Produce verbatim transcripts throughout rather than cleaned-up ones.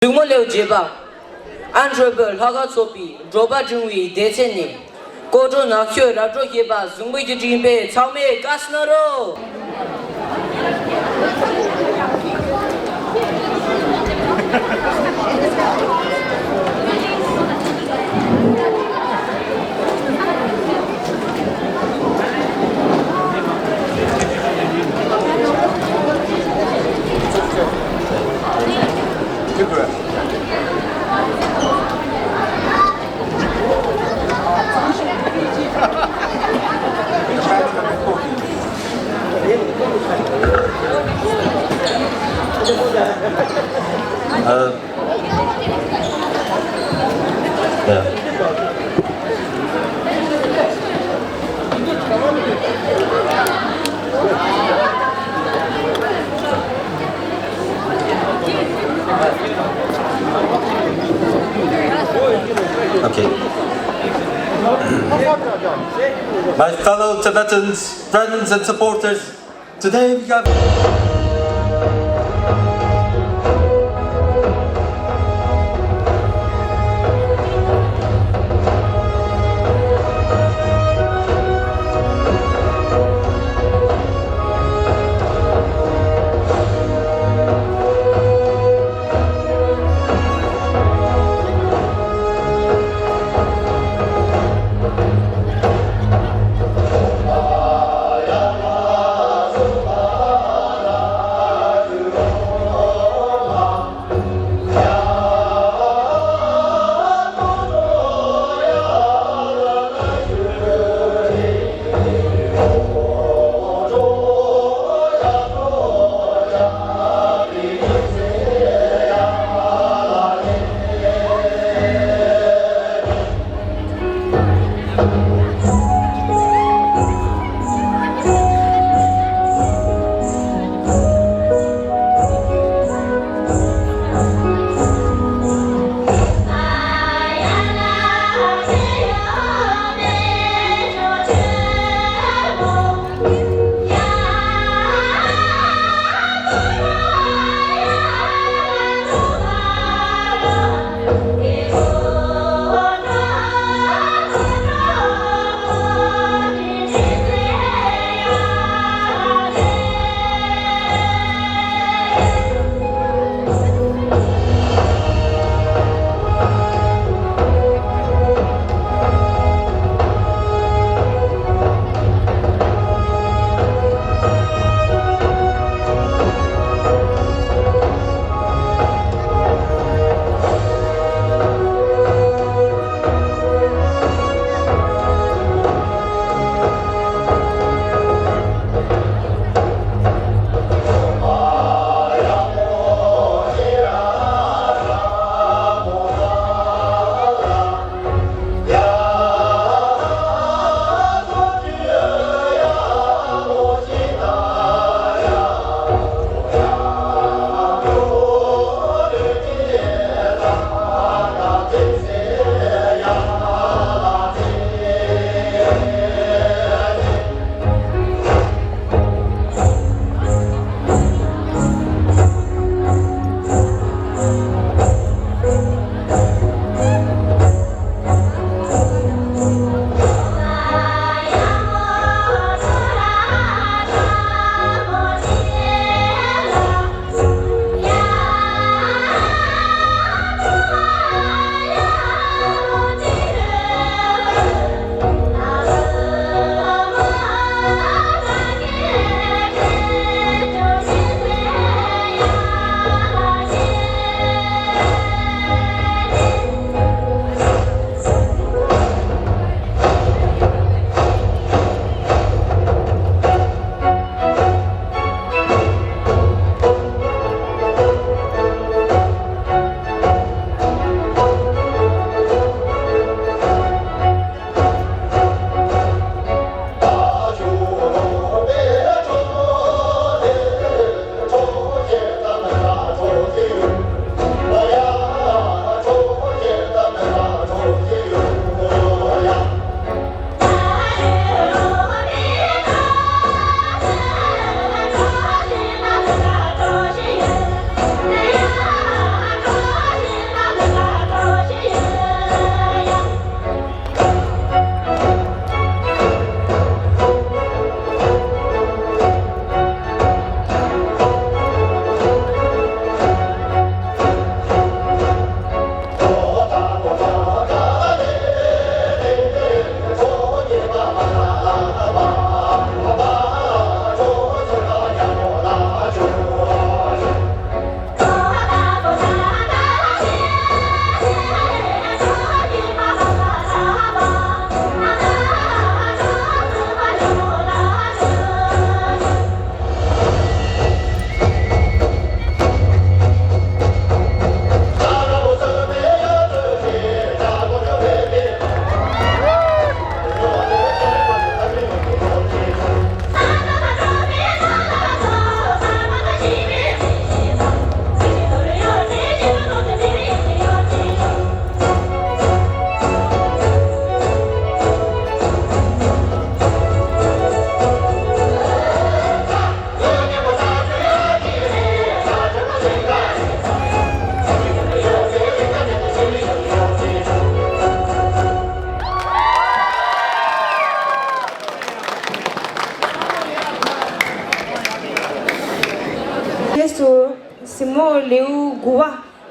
གཟིགས་མོ་ལེའུ་བརྒྱད་པ། ཨན་ཧྲོན་པོ་ལྷ་ཁང་ཚོགས་པའི་བགྲོད་པ་འབྲིང་བའི་སྡེ་ཚན་ནས། སྐོར་བྲོ་ནག་ཤོད་རབ་བྲོ་ཞེས་པ་གཟིགས་མོ་བརྒྱུད་སྒྲིག་ཡིན་པས། ཚང་མས་བཀའ་གནང་རོགས། Uh, yeah. Okay. My fellow Tibetans, friends and supporters, today we got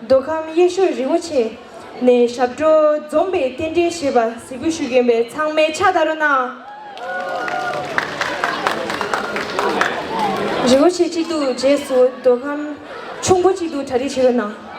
མདོ་ཁམས་གཡས་ཕྱོགས་རི་བོ་ཆེ་ནས་ཞབས་བྲོ་འཛོམས་པའི་རྟེན་འབྲེལ་ཞེས་པ་གཟིགས་འབུལ་ཞུ་གི་ཡིན་པས། ཚང་མས་ཕྱག་བརྡབ་རོགས་གནང་། རི་བོ་ཆེ་གཅིག་ཏུ་རྗེས་སུ་མདོ་ཁམས་ཆུང་པོ་གཅིག་ཏུ་གྲ་སྒྲིག་བྱེད་རོགས་གནང་།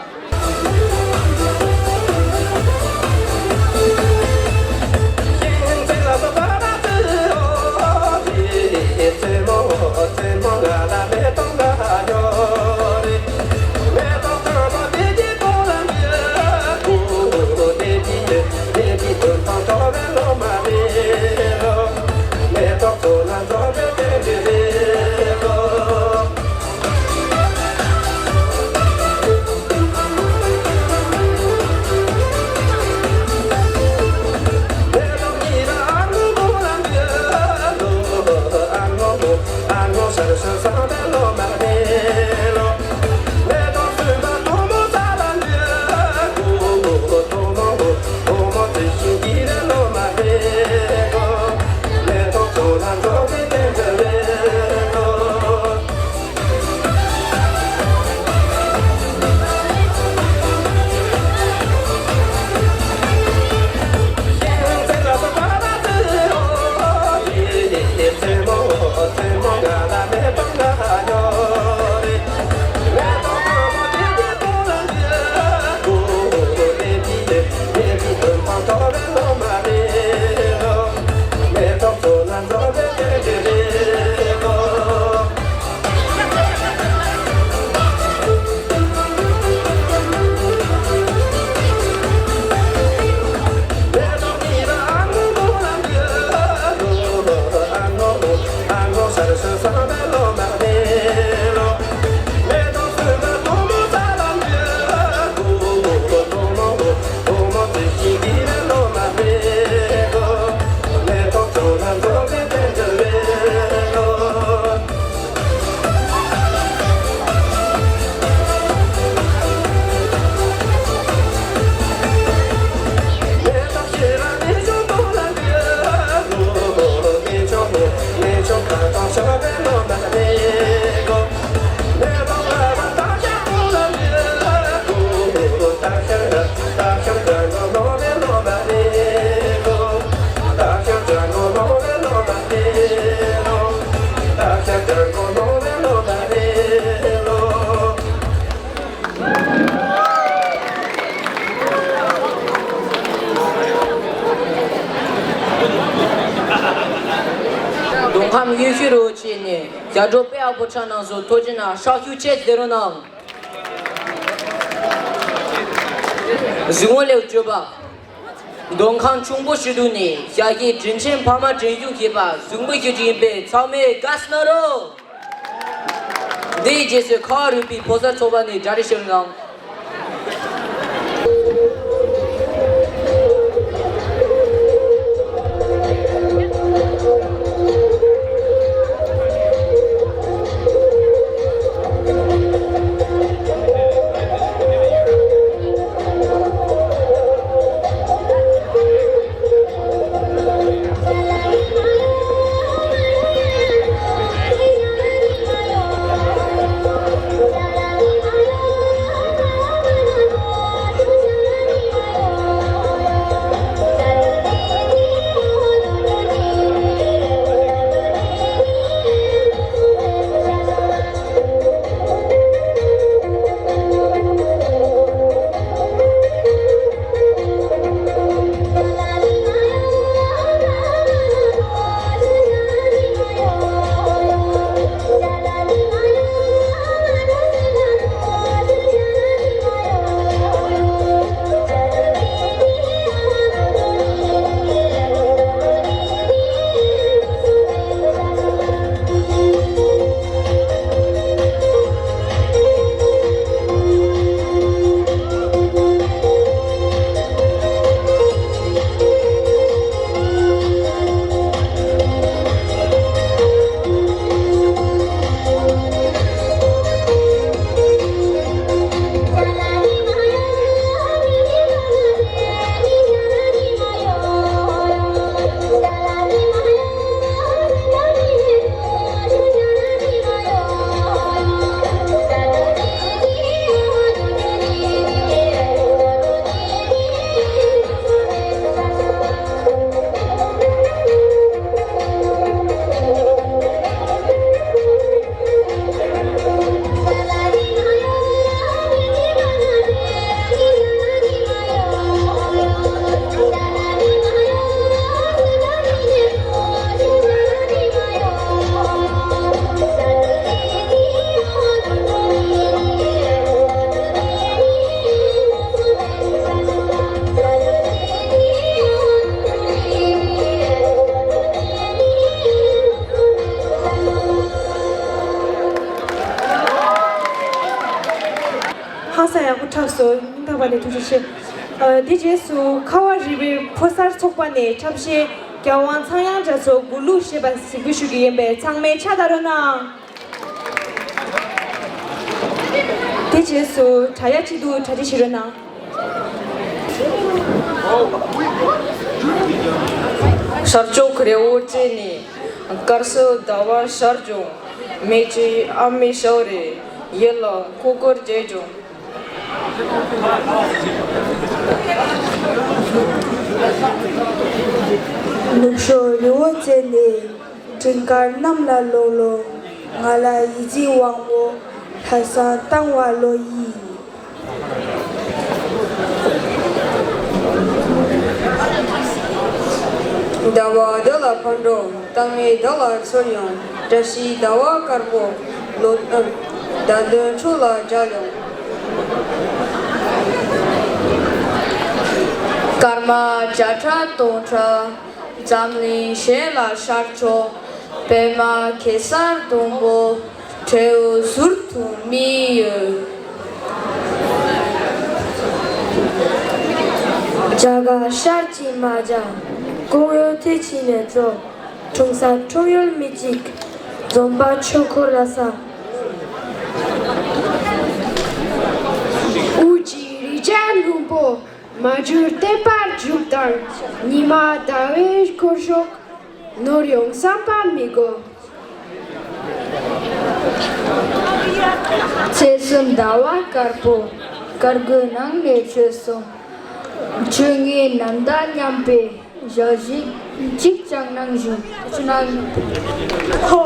མདོ་ཁམས་གཡས་ཕྱོགས་རི་བོ་ཆེ་ནས་རྒྱ་སྒྲོག་དཔེ་ཡག་པོ་འཁྲབ་གནང་སོང་། ཐུགས་རྗེ་གནང་། ཧྲག་ཤུགས་ཆེ་ཟེར་རོགས་གནང་། གཟིགས་མོ་ལེགས་བྱོས་པ། མདོ་ཁམས་ཁྱུང་པོ་ཞི་ལུ་ནས་ཞྭ་སྐྱེས་དྲིན་ཆེན་ཕ་མ་དྲན་གསོ་ཞེས་པ་གཟིགས་འབུལ་ཞུ་རྒྱུ་ཡིན་པས། ཚང་མས་དགའ་བསུ་གནང་རོགས། འདིའི་རྗེས་སུ་ཁ་བ་རུས་པའི་ཕོ་གསར་ཚོགས་པ་ནས་གྲ་སྒྲིག་ཞུ་རོགས་གནང་། སྙིང་ཐག་པ་ནས་ཐུགས་རྗེ་ཆེ། ཨ། དེ་རྗེས་སུ་ཁ་བ་རི་བོའི་ཕོ་གསར་ཚོགས་པ་ནས་འཁྲབ་གཞས་རྒྱལ་དབང་ཚངས་དབྱངས་གྲགས་མཚོ་མགུར་གླུ་ཞེས་པ་གཟིགས་འབུལ་ཞུ་རྒྱུ་ཡིན་པས་ཚང་མས་ཕྱག་བརྡབ་རོགས་གནང་། དེ་རྗེས་སུ་དྲ་ཡ་སྤྱི་འཐུས་གྲ་སྒྲིག་བྱེད་རོགས་གནང་། ཤར་ཕྱོགས་རི་བོ་རྩེ་ནས། དཀར་གསལ་ཟླ་བ་ཤར་བྱུང་། མེ་ལྕེ་ཨ་མའི་ཞབས་རེ། ཡིད་ལ་འཁོར་འཁོར་བྱེད་བྱུང་། ནུབ་ཕྱོགས་རི་བོ་རྩེ་ནས། སྤྲིན་དཀར་གནམ་ལ་ལོག་ལོག། ང་ལ་ཡིད་ཆེས་དབང་པོ། ལྷ་བསང་བཏང་བ་ལོ་ཡིན། ཟླ་བ་བདག་ལ་ཕར་འགྲོ། སྟག་མོ་བདག་ལ་ཚུར་ཡོང་། བཀྲ་ཤིས་ཟླ་བ་དཀར་པོ། ལོ་ཟླ་དོན་ཕྱོགས་ལ་མཇལ་ཡོང་། སྐར་མ་བརྒྱ་ཕྲག་སྟོང་ཕྲག་འཛམ་གླིང་གཞན་ལ་ཤར་ཕྱོགས། པདྨ་གེ་སར་སྡོང་པོ། དྲེའུ་ཟུར་དུ་མི་ཡོད། རྒྱ་གར་ཤར་གྱི་རྨ་བྱ། ཀོང་རོལ་ཐེག་ཆེན་ནས་རྫོགས། འཁྲུངས་ས་འཁྲུངས་ཡུལ་མི་གཅིག་འཛོམས་པ་ཆོས་འཁོར་ར་ས། དབུ་གཅིག་རི་རྒྱལ་ལྷུན་པོ། མ་གྱུར་བསྟན་པར་བཞུགས་དང་། ཉི་མ་ཟླ་བའི་འཁོར་གཞུག་ནོར་ཡོང་བསམ་པ་མི་དགོས། ཚེས་གསུམ་ཟླ་བ་དཀར་པོ། དཀར་དགུའི་ནང་ནས་ཆོས་གསུངས། ཆོས་ངན་རྣམ་དག་ཉམས་པའི་ཞག་ཞིག་གཅིག་ཀྱང་གནང་བཞིན་ཅི་གནང་། ཧོ།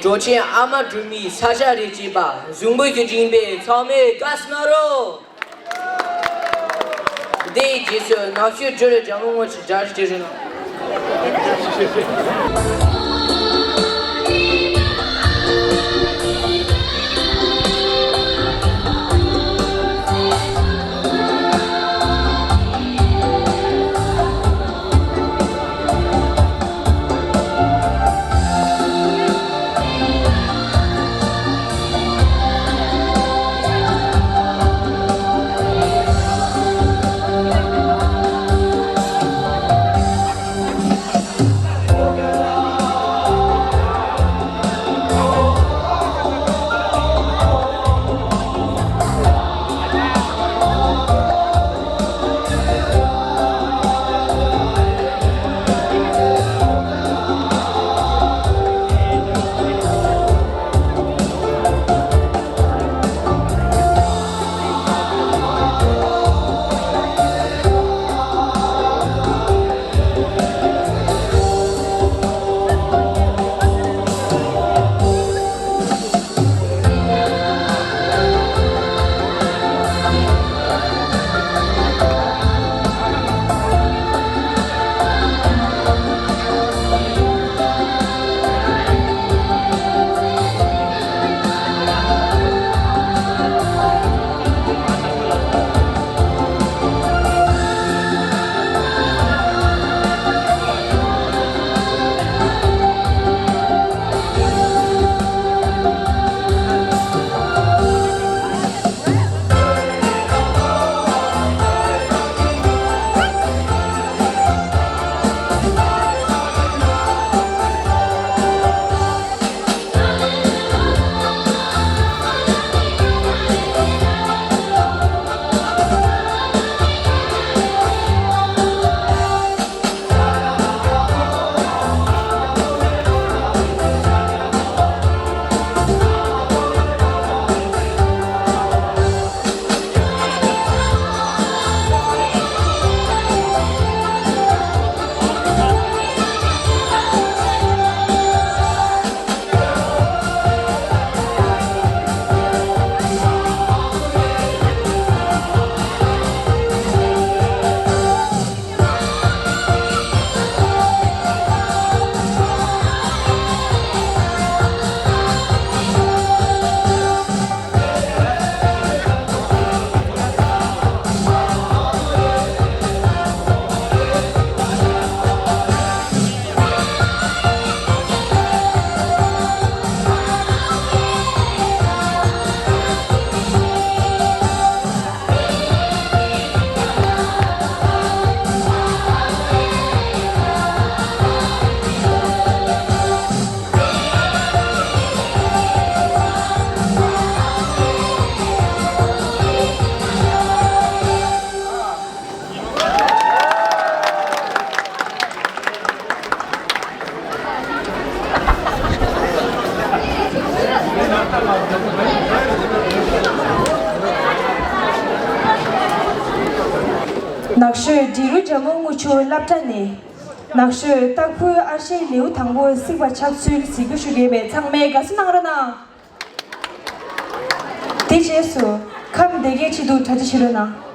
གྲོགས་ཆེན་ཨ་མ་སྒྲོལ་མའི་ས་ཆ་རེད་ཅེས་པ་གཟུངས་འབུལ་ཞུ་རྒྱུ་ཡིན་པས་ཚང་མས་བཀའ་གནང་རོགས། དེའི་རྗེས་སུ་ནག་ཆུ་འབྲི་རུ་འཇམ་མགོན་དངོས་ཀྱི་གྲ་སྒྲིག་རེད། ནགས་ཤོད་འབྲི་རུ་འཇམ་མགོན་དངུལ་ཆུ་སློབ་གྲྭ་ནས། ནགས་ཤོད་སྟག་ཕུའི་ཨར་ཤའི་ལེའུ་དང་པོ་གཟིགས་པ་ཕྱག་ཚུལ་གཟིགས་འབུལ་ཞུ་གི་ཡོད་པས་ཚང་མས་དགའ་བསུ་གནང་རོགས་གནང་། དེ་རྗེས་སུ་ཁམས་སྡེ་དགེའི་ཆེད་དུ་གྲ་སྒྲིག་བྱེད་རོགས་གནང་།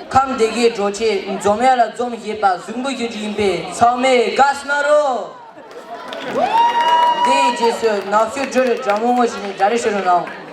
ཁམས་སྡེ་དགེའི་འགྲོ་ཆེད་འཛོམས་ཡ་ལ་འཛོམས་ཞེས་པ་གཟིགས་འབུལ་ཞུ་རྒྱུ་ཡིན་པས་ཚང་མས་དགའ་བསུ་གནང་རོགས། དེའི་རྗེས་སུ་ནག་ཆུ་འབྲུ་རི་གྲྭ་མོ་ངོ་ཞིག་ནས་གྲ་སྒྲིག་ཞུ་རོགས་གནང་།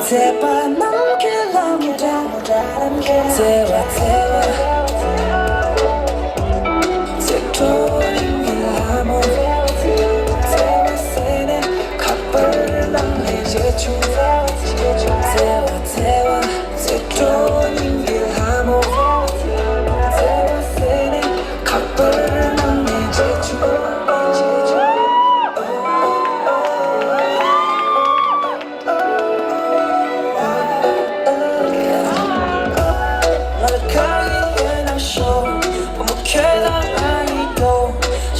བརྩེ་བ་ནམ་མཁའི་ལྷ་མོ་འདྲ། བརྩེ་བ་བརྩེ་བ། བརྩེ་སྒྲོན་གླིང་གི་ལྷ་མོ། བརྩེ་བ་ཟེར་ནས་ཁ་པར་ནང་ནས་བརྗེད་བྱུང་། བརྩེ་བ་བརྩེ་བ། བརྩེ་སྒྲོན་གླིང་གི་ལྷ་མོ། བརྩེ་བ་ཟེར་ནས་ཁ་པར་ནང་ནས་བརྗེད་བྱུང་།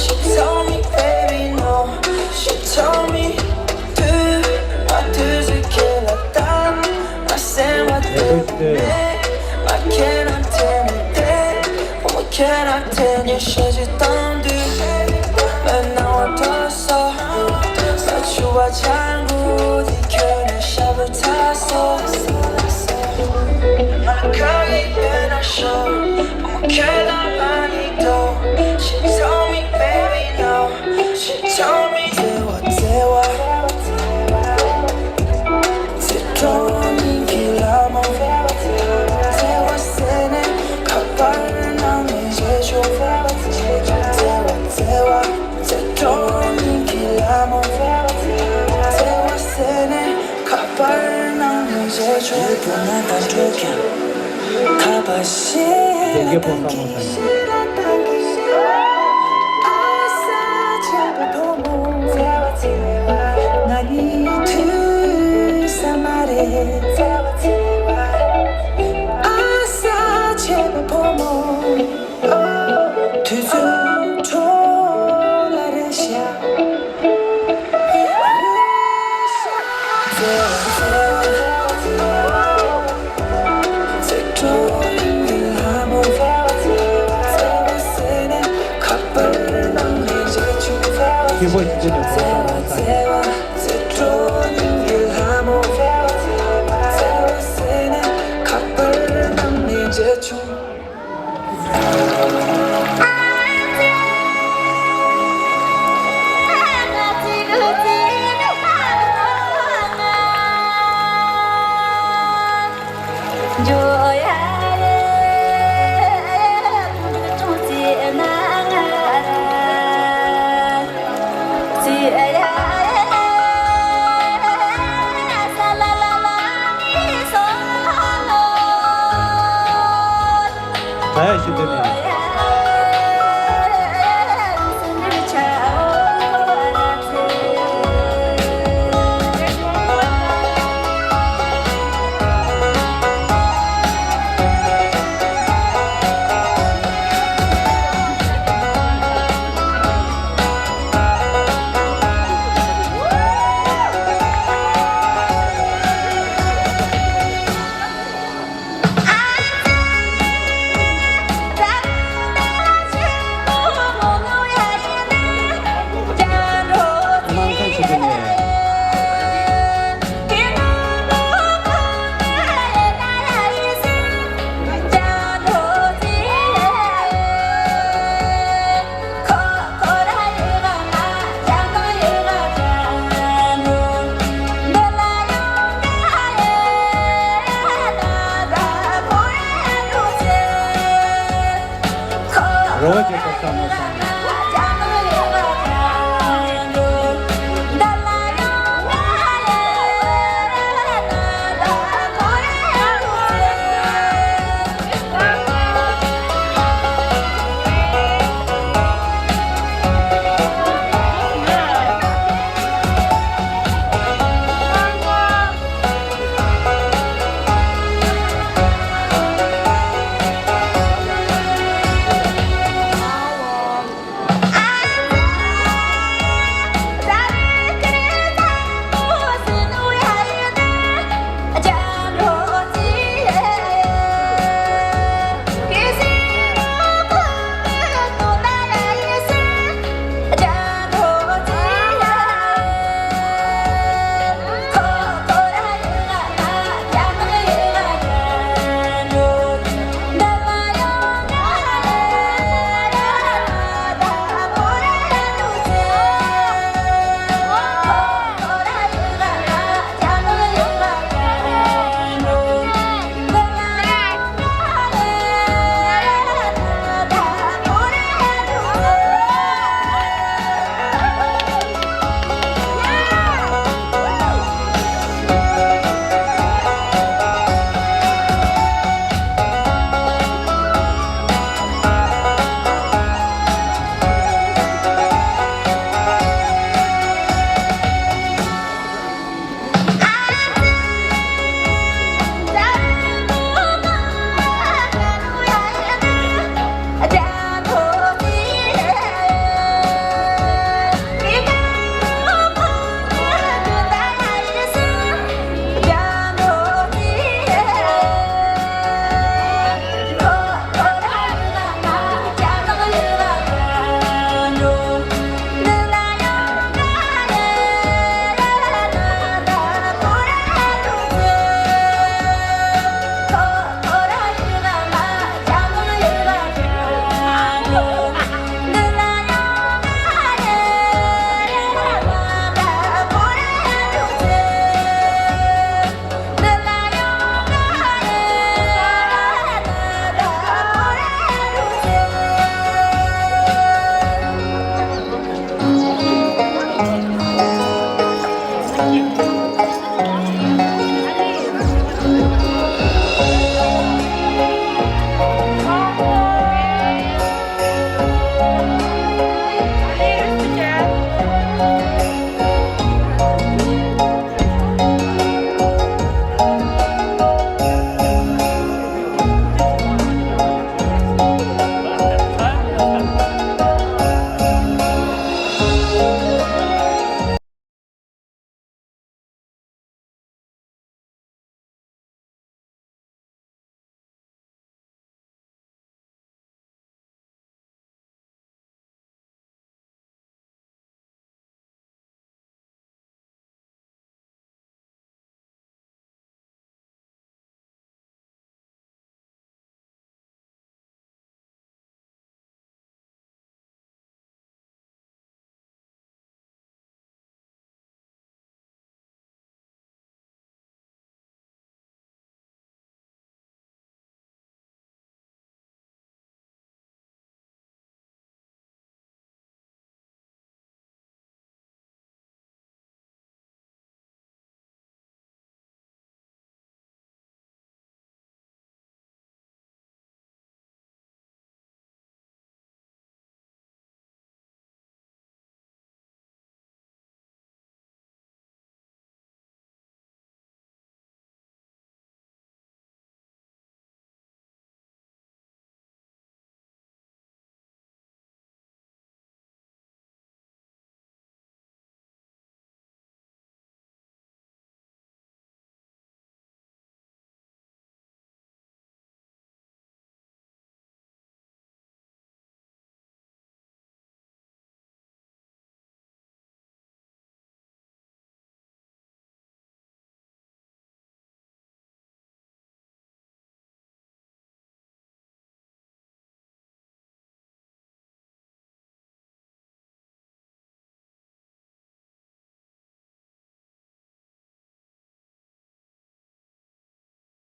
She told me, baby, no. She told me, do, I do, I can't, I can't, I can't, I can't, I can't, རོགས་བྱེད་པ་བསམ་བློ་བཏང་།